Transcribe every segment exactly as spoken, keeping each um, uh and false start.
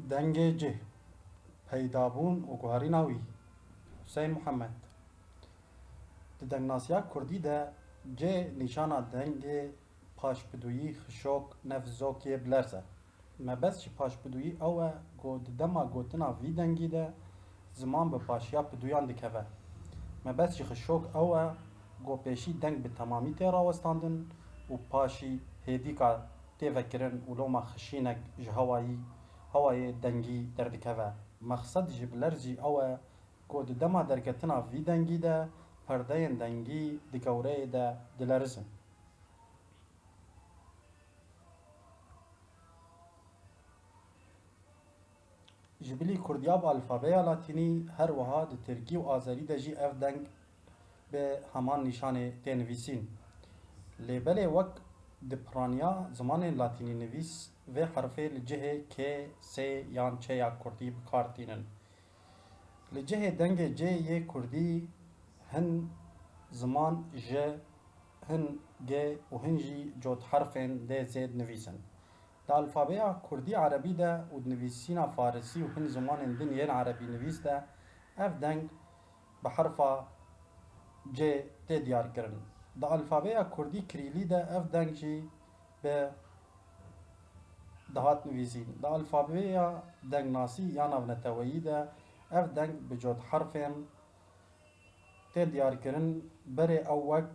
Dengê cih. Peydabûn û guherîna wî. Huseyîn Muhammed. Di dengnasiya kurdî de cê nîşana dengê paşpidûyî, xişok, nefzokê bilerz e. Mebest ji paşpidûyî ew e ku di dema gotina vî dengî de ziman bi paşiya pidûyan dikeve. Mebest ji xişok ew e ku pêşî deng bi temamî tê rawestandin û paşî hêdîka tê vekirin û loma xişînek ji hewayî, hewayê dengî derdikeve. Mexsed ji bilerzî ew e ku di dema derketina vî dengî de perdeyên dengî di gewreyê de dilerizin. Ji bilî kurdiya bi alfabeya latînî, her wiha di tirkî û azerî de jî ev deng bi heman nîşanê tê nivîsîn. Lê belê wek di piraniya zimanên latînî nivîs vê herfê li cihê K, S yan Ç ya kurdî bi kar tînin. Li cihê dengê C yê kurdî hin ziman J, hin G û hin jî cotherfên D Z dinivîsin. Di alfabeya kurdî erebî de û di nivîsîna farisî û hin zimanên din yên erebî nivîs de ev deng bi herfa C tê diyar kirin. Di alfabeya kurdî kirîlî de ev deng jî bi dihat nivîsîn. Di alfabeya dengnasî ya navneteweyî de ev deng bi cotherfên tê diyar kirin, berê ew wek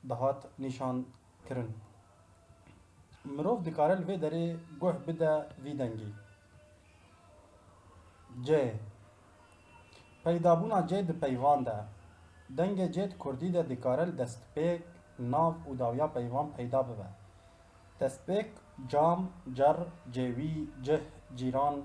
dihat nîşan kirin. Mirov dikare li vê derê guh bide vî dengî. C. Peydabûna C di peyvan de. Dengê C di kurdî de dikare li destpêk, nav û dawiya peyvan peyda bibe. Destpêk, cam, cer, cêwî, cih, cîran,